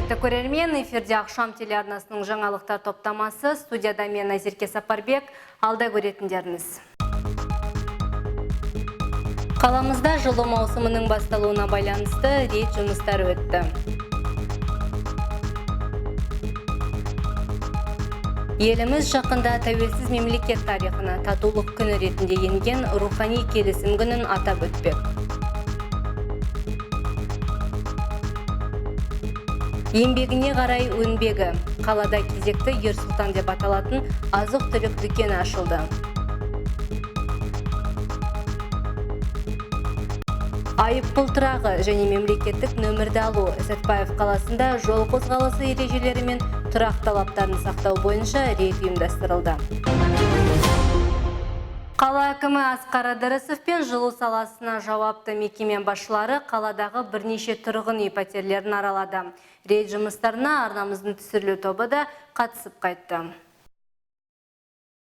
Құрметті көрермен, эфирде Ақшам телеарнасының жаңалықтар топтамасы. Студияда мен, Назерке Сапарбек. Алда көретіндеріңіз. Қаламызда жылу маусымының басталуына байланысты рейд жұмыстары өтті. Еліміз жақында тәуелсіз мемлекет тарихына татулық күні ретінде енген рухани келісім күнін атап өтпек. Еңбегіне қарай өнбегі. Қалада кезекті Ерсұлтан деп аталатын азық-түлік дүкені ашылды. Айыппұл тұрағы және мемлекеттік нөмірді алу. Сәтпаев қаласында жол қозғалысы ережелері мен тұрақ талаптарын сақтау бойынша рейд ұйымдастырылды. Қала әкімі Асқар Ыдырысов пен жылу саласына жауапты мекеме басшылары қаладағы бірнеше тұрғын үй пәтерлерін аралады. Рейд жұмыстарына арнамыздың түсірілу тобы да қатысып қайтты.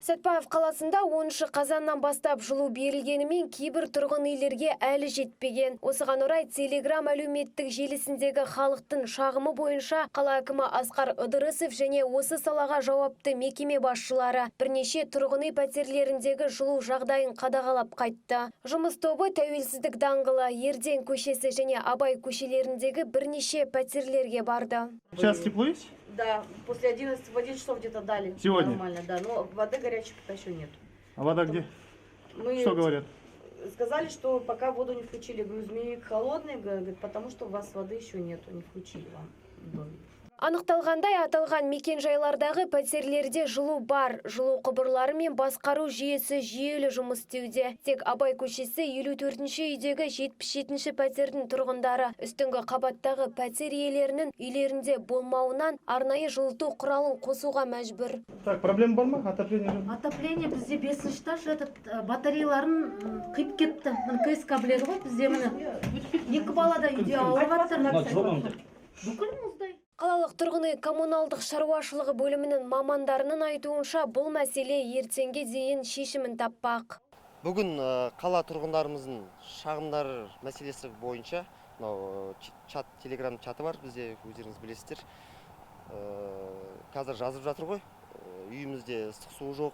Сәтпаев қаласында 10 қазаннан бастап жылу берілгенімен, кейбір тұрғын үйлерге әлі жетпеген. Осыған орай Телеграм әлеуметтік желісіндегі халықтың шағымы бойынша қала әкімі Асқар Ыдырысов және осы салаға жауапты мекеме басшылары бірнеше тұрғын үй пәтерлеріндегі жылу жағдайын қадағалап қайтты. Жұмыс тобы Тәуелсіздік даңғылы, Ерден көшесі және Абай көшелеріндегі бірнеше пәтерлерге барды. Сейчас тепло есть? Да, после 11, в 11 часов где-то дали. Сегодня? Нормально, да. Но воды горячей пока еще нет. А вода где? Мы Что говорят? сказали, что пока воду не включили. Говорю, змеевик холодный, говорит, потому что у вас воды еще нету, не включили вам в доме. Анықталғандай, аталған мекен-жайлардағы пәтерлерде жылу бар. Жылу құбырлары мен басқару жүйесі жүйелі жұмыс істеуде. Тек Абай көшесі 54-ші үйдегі 77-ші пәтердің тұрғындары үстіңгі қабаттағы пәтер иелерінің үйлерінде болмауынан арнайы жылыту құралын қосуға мәжбүр. Так, проблема бар ма? Отопление жоқ? Отопление бізде бесінші этаж, этот батареяларын қиып кетті. Міне, КСК біледі ғой, бізде, міне, екі бала да үйде ауырып жатыр. Бүкіл мұздай. Қалалық тұрғын үй коммуналдық шаруашылығы бөлімінің мамандарының айтуынша, бұл мәселе ертеңге дейін шешімін таппақ. Бүгін қала тұрғындарымыздың шағымдары мәселесі бойынша мынау чат, телеграм чаты бар бізде, өздеріңіз білесіздер. Қазір жазып жатыр ғой. Үйімізде ыстық су жоқ,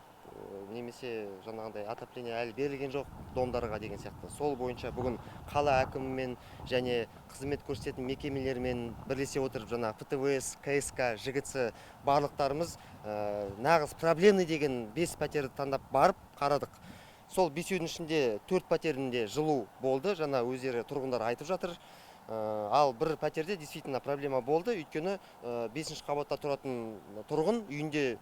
немесе жаңағындай отопление әлі берілген жоқ домдарға деген сияқты. Сол бойынша бүгін қала әкімімен және қызмет көрсететін мекемелермен бірлесе отырып, жаңа ПТВС, КСК, ЖГЦ барлықтарымыз нағыз проблемный деген бес пәтерді таңдап барып қарадық. Сол бесеудің ішінде төрт пәтерінде жылу болды, жаңа өздері тұрғындар айтып жатыр. Ал бір пәтерде действительно проблема болды, өйткені бесінші қабатта тұратын тұрғын үйінде,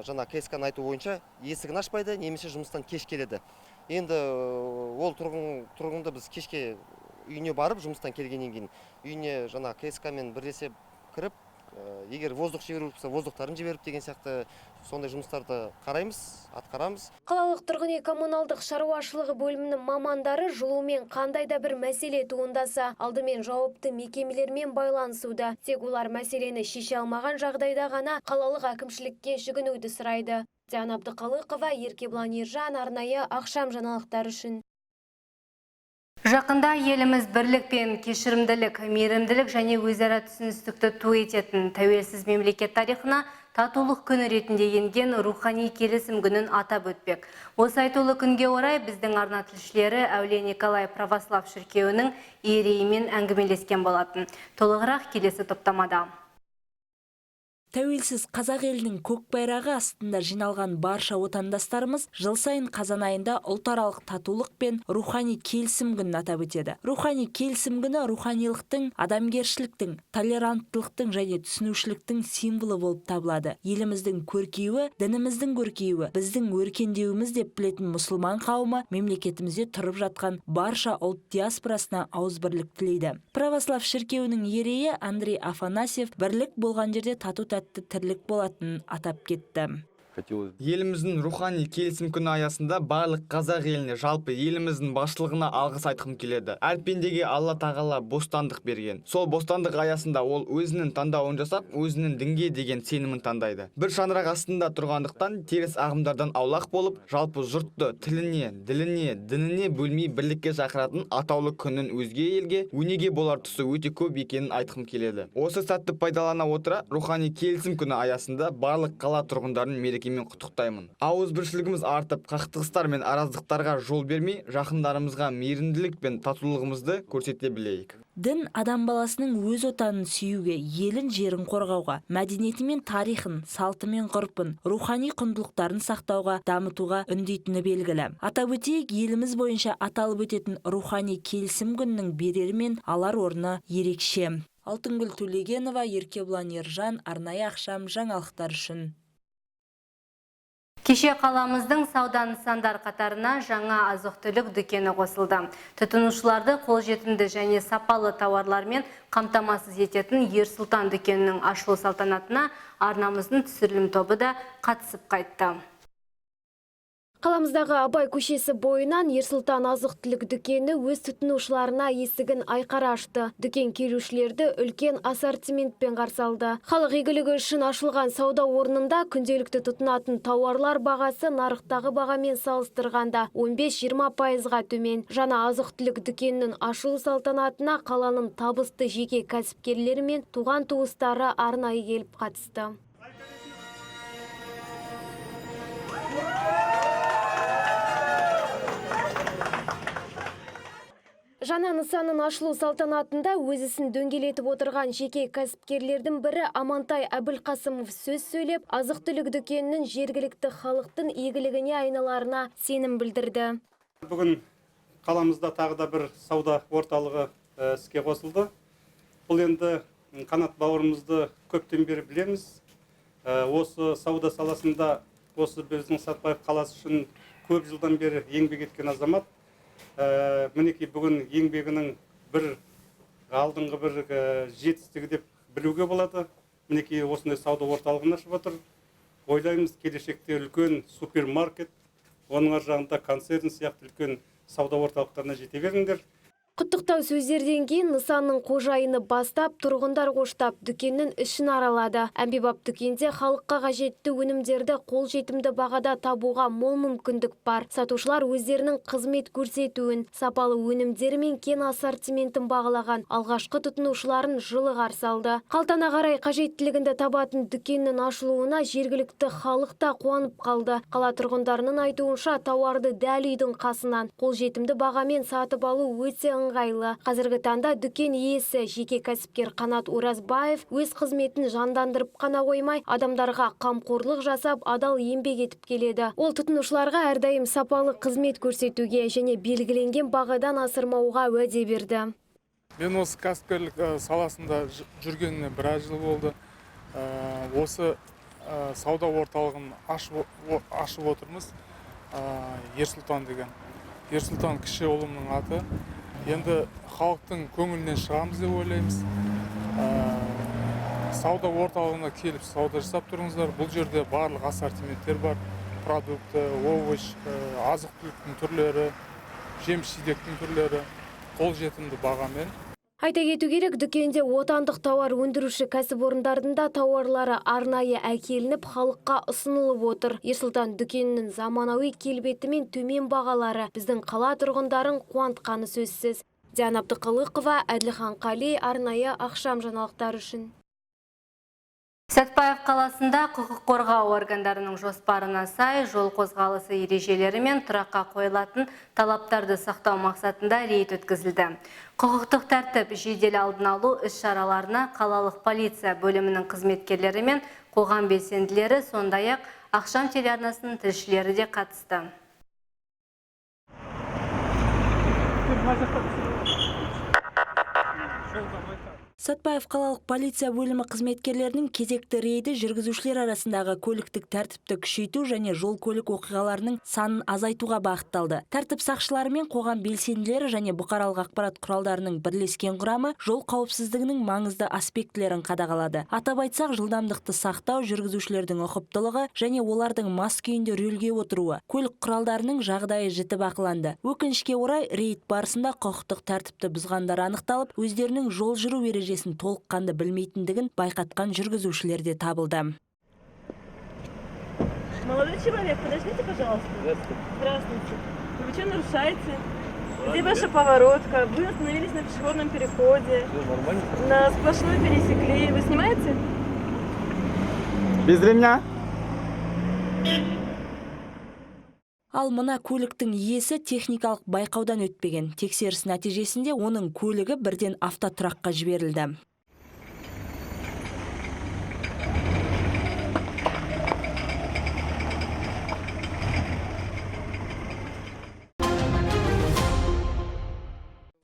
жаңа КСК-ның айтуы бойынша, есігін ашпайды немесе жұмыстан кеш келеді. Енді ол тұрғынды біз кешке үйіне барып, жұмыстан келгеннен кейін үйіне жаңа КСК-мен бірлесе кіріп, егер воздух жіберу болса, воздухтарын жіберіп деген сияқты сондай жұмыстарды қараймыз, атқарамыз. Қалалық тұрғын үй коммуналдық шаруашылығы бөлімінің мамандары жылумен қандай да бір мәселе туындаса, алдымен жауапты мекемелермен байланысуда. Тек олар мәселені шеше алмаған жағдайда ғана қалалық әкімшілікке жүгінуді сұрайды. Диана Абдықалықова, Еркебұлан Ержан, арнайы Ақшам жаңалықтары үшін. Жақында еліміз бірлік пен кешірімділік, мейірімділік және өзара түсіністікті ту ететін тәуелсіз мемлекет тарихына татулық күні ретінде енген рухани келісім күнін атап өтпек. Осы айтулы күнге орай біздің арна тілшілері Әулие Николай православ шіркеуінің иерейімен әңгімелескен болатын. Толығырақ келесі топтамада. Тәуелсіз қазақ елінің көк байрағы астында жиналған барша отандастарымыз жыл сайын қазан айында ұлтаралық татулық пен рухани келісім күнін атап өтеді. Рухани келісім күні руханилықтың, адамгершіліктің, толеранттылықтың және түсінушіліктің символы болып табылады. Еліміздің көркеюі, дініміздің көркеюі, біздің өркендеуіміз деп білетін мұсылман қауымы мемлекетімізде тұрып жатқан барша ұлт диаспорасына ауызбірлік тілейді. Православ шіркеуінің иерейі Андрей Афанасьев бірлік болған жерде тату тәтті тірлік болатынын атап кетті. Хотелось Еліміздің рухани келісім күні аясында барлық қазақ еліне, жалпы еліміздің басшылығына алғыс айтқым келеді. Әр пендеге Алла Тағала бостандық берген. Сол бостандық аясында ол өзінің таңдауын жасап, өзінің дінге деген сенімін таңдайды. Бір шаңырақ астында тұрғандықтан, теріс ағымдардан аулақ болып, жалпы жұртты тіліне, діліне, дініне бөлмей бірлікке шақыратын атаулы күннің өзге елге өнеге болар тұсы өте көп екенін айтқым келеді. Осы сәтті пайдалана отыра, рухани келісім күні аясында барлық қала тұрғындарын мерекемен құттықтаймын. Ауызбіршілігіміз артып, қақтығыстар мен араздықтарға жол бермей, жақындарымызға мейірімділік пен татулығымызды көрсете білейік. Дін адам баласының өз отанын сүюге, елін, жерін қорғауға, мәдениеті мен тарихын, салты мен ғұрпын, рухани құндылықтарын сақтауға, дамытуға үндейтіні белгілі. Атап өтейік, еліміз бойынша аталып өтетін рухани келісім күнінің берері мен алар орны ерекше. Алтынгүл Төлегенова, Еркебұлан Ержан, арнайы Ақшам жаңалықтар үшін. Кеше қаламыздың сауда нысандар қатарына жаңа азық-түлік дүкені қосылды. Тұтынушыларды қолжетімді және сапалы тауарлармен қамтамасыз ететін Ерсұлтан дүкенінің ашылу салтанатына арнамыздың түсірілім тобы да қатысып қайтты. Қаламыздағы Абай көшесі бойынан Ерсұлтан азық-түлік дүкені өз тұтынушыларына есігін айқара ашты. Дүкен келушілерді үлкен ассортиментпен қарсы алды. Халық игілігі үшін ашылған сауда орнында күнделікті тұтынатын тауарлар бағасы нарықтағы бағамен салыстырғанда 15-20%-ға төмен. Жаңа азық-түлік дүкенінің ашылу салтанатына қаланың табысты жеке кәсіпкерлері мен туған туыстары арнайы келіп қатысты. Жаңа нысанның ашылу салтанатында өз ісін дөңгелетіп отырған жеке кәсіпкерлердің бірі Амантай Әбілқасымов сөз сөйлеп, азық-түлік дүкенінің жергілікті халықтың игілігіне айналарына сенім білдірді. Бүгін қаламызда тағы да бір сауда орталығы іске қосылды. Бұл енді Қанат бауырымызды көптен бері білеміз. Осы сауда саласында осы біздің Сәтбаев қаласы үшін көп жылдан бері еңбек еткен азамат. Мінекей, бүгін еңбегінің бір алдыңғы бір жетістігі деп білуге болады. Мінекей, осындай сауда орталығын ашып отыр. Ойлаймыз, келешекте үлкен супермаркет, оның ар жағында концерн сияқты үлкен сауда орталықтарына жете беріңдер. Құттықтау сөздерден кейін нысанның қожайыны бастап, тұрғындар қоштап, дүкеннің ішін аралады. Әмбебап дүкенде халыққа қажетті өнімдерді қолжетімді бағада табуға мол мүмкіндік бар. Сатушылар өздерінің қызмет көрсетуін, сапалы өнімдері мен кең ассортиментін бағалаған алғашқы тұтынушыларын жылы қарсы алды. Қалтана қарай қажеттілігінде табатын дүкеннің ашылуына жергілікті халық та қуанып қалды. Қала тұрғындарының айтуынша, тауарды дәл үйдің қасынан қолжетімді бағамен сатып алу өте ыңғайлы. Қазіргі таңда дүкен иесі жеке кәсіпкер Қанат Оразбаев өз қызметін жандандырып қана қоймай, адамдарға қамқорлық жасап, адал еңбек етіп келеді. Ол тұтынушыларға әрдайым сапалы қызмет көрсетуге және белгіленген бағадан асырмауға уәде берді. Мен осы кәсіпкерлік саласында жүргеніне біраз жыл болды. Осы сауда орталығын ашып отырмыз. Ерсұлтан деген. Ерсұлтан кіші ұлымның аты. Енді халықтың көңілінен шығамыз деп ойлаймыз. Сауда орталығына келіп сауда жасап тұрыңыздар. Бұл жерде барлық ассортименттер бар. Продукты, овощ, азық-түліктің түрлері, жеміс-жидектің түрлері қолжетімді бағамен. Айта кету керек, дүкенде отандық тауар өндіруші кәсіпорындардың да тауарлары арнайы әкелініп, халыққа ұсынылып отыр. Ерсұлтан дүкенінің заманауи келбеті мен төмен бағалары біздің қала тұрғындарын қуантқаны сөзсіз. Диана Әбдіқалықова, Әділхан Қали, арнайы Ақшам жаңалықтары үшін. Сәтбаев қаласында құқық қорғау органдарының жоспарына сай жол қозғалысы ережелері мен тұраққа қойылатын талаптарды сақтау мақсатында рейд өткізілді. Құқықтық тәртіп жедел алдын алу іс-шараларына қалалық полиция бөлімінің қызметкерлері мен қоғам белсенділері, сондай-ақ Ақшам телеарнасының тілшілері де қатысты. Сатпаев қалалық полиция бөлімі қызметкерлерінің кезекті рейді жүргізушілер арасындағы көліктік тәртіпті күшейту және жол көлік оқиғаларының санын азайтуға бағытталды. Тәртіп сақшылары мен қоғам белсенділері және бұқаралық ақпарат құралдарының бірлескен құрамы жол қауіпсіздігінің маңызды аспектілерін қадағалады. Атап айтсақ, жылдамдықты сақтау, жүргізушілердің ұқыптылығы және олардың мас күйінде рөлге отыруы, көлік құралдарының жағдайы жіті бақыланды. Өкінішке орай, рейд барысында құқықтық тәртіпті бұзғандар анықталып, өздерінің жол жүру ережесін толыққанды білмейтіндігін байқатқан жүргізушілер де табылды. Молодой человек, подождите, пожалуйста. Здравствуйте. Вы что нарушаете? Где ваша поворотка? Вы остановились на пешеходном переходе. На сплошной пересекли. Вы снимаете? Без ремня. Ал мына көліктің иесі техникалық байқаудан өтпеген. Тексеріс нәтижесінде оның көлігі бірден автотұраққа жіберілді.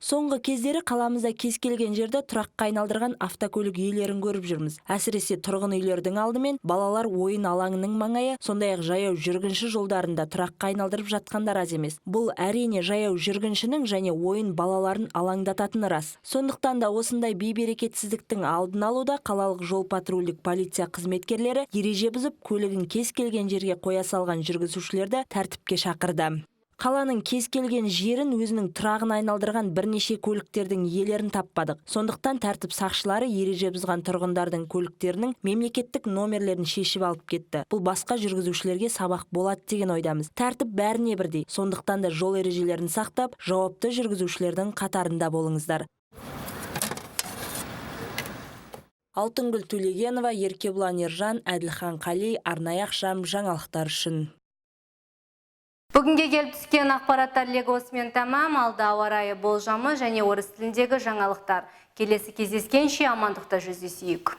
Соңғы кездері қаламызда кез келген жерді тұраққа айналдырған автокөлік иелерін көріп жүрміз. Әсіресе тұрғын үйлердің алдымен балалар ойын алаңының маңайы, сондай-ақ жаяу жүргінші жолдарында тұраққа айналдырып жатқандар аз емес. Бұл әрине жаяу жүргіншінің және ойын балаларын алаңдататыны рас. Сондықтан да осындай бейберекетсіздіктің алдын алуда қалалық жол патрульдік полиция қызметкерлері ереже бұзып, көлігін кез келген жерге қоя салған жүргізушілерді тәртіпке шақырды. Қаланың кез келген жерін өзінің тұрағына айналдырған бірнеше көліктердің иелерін таппадық. Сондықтан тәртіп сақшылары ереже бұзған тұрғындардың көліктерінің мемлекеттік номерлерін шешіп алып кетті. Бұл басқа жүргізушілерге сабақ болады деген ойдамыз. Тәртіп бәріне бірдей. Сондықтан да жол ережелерін сақтап, жауапты жүргізушілердің қатарында болыңыздар. Алтынгүл Төлегенова, Еркебұлан Ержан, Әділхан Қали, арнайы ақшам жаңалықтар үшін. Бүгінге келіп түскен ақпараттар легі осымен тәмам, алда ауа райы болжамы және орыс тіліндегі жаңалықтар. Келесі кездескенше амандықта жүздесейік.